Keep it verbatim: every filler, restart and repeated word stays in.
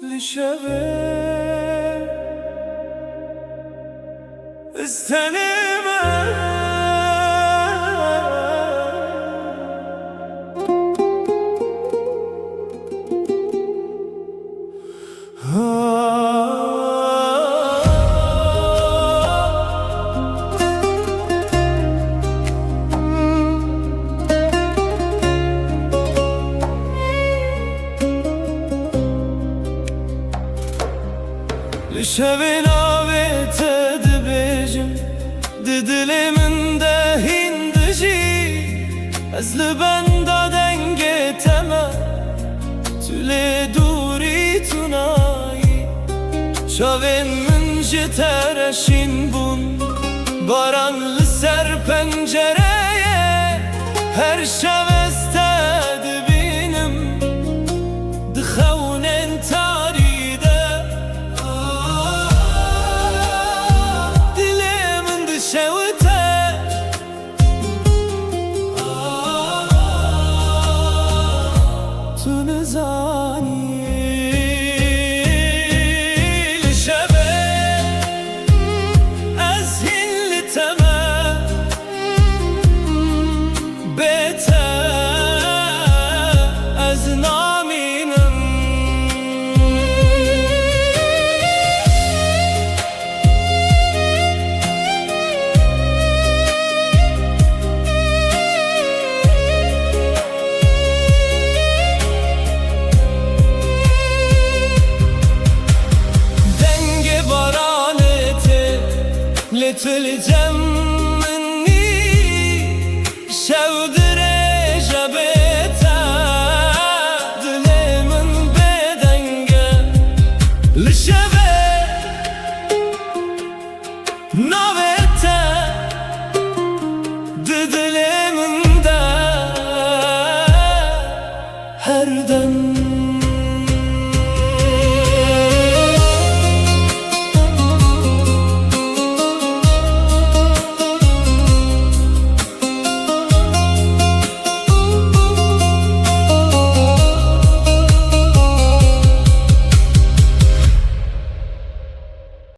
Li şevê ez tenê me. Li şevê navê te dibêjim, di dilê min de hîn dijî. Ez li benda dengê te me, tu lê dûrî, tu nayî. Çavên min ji te re şîn bûn, baran li ser pencereyê. Her şev ez te dibînim, di xewnên tarî de. Dilê min dişewite. Tu nizanî, li şevê ez hîn li te me. Bê te ez namînim. Dengê baranê tê, lê tu li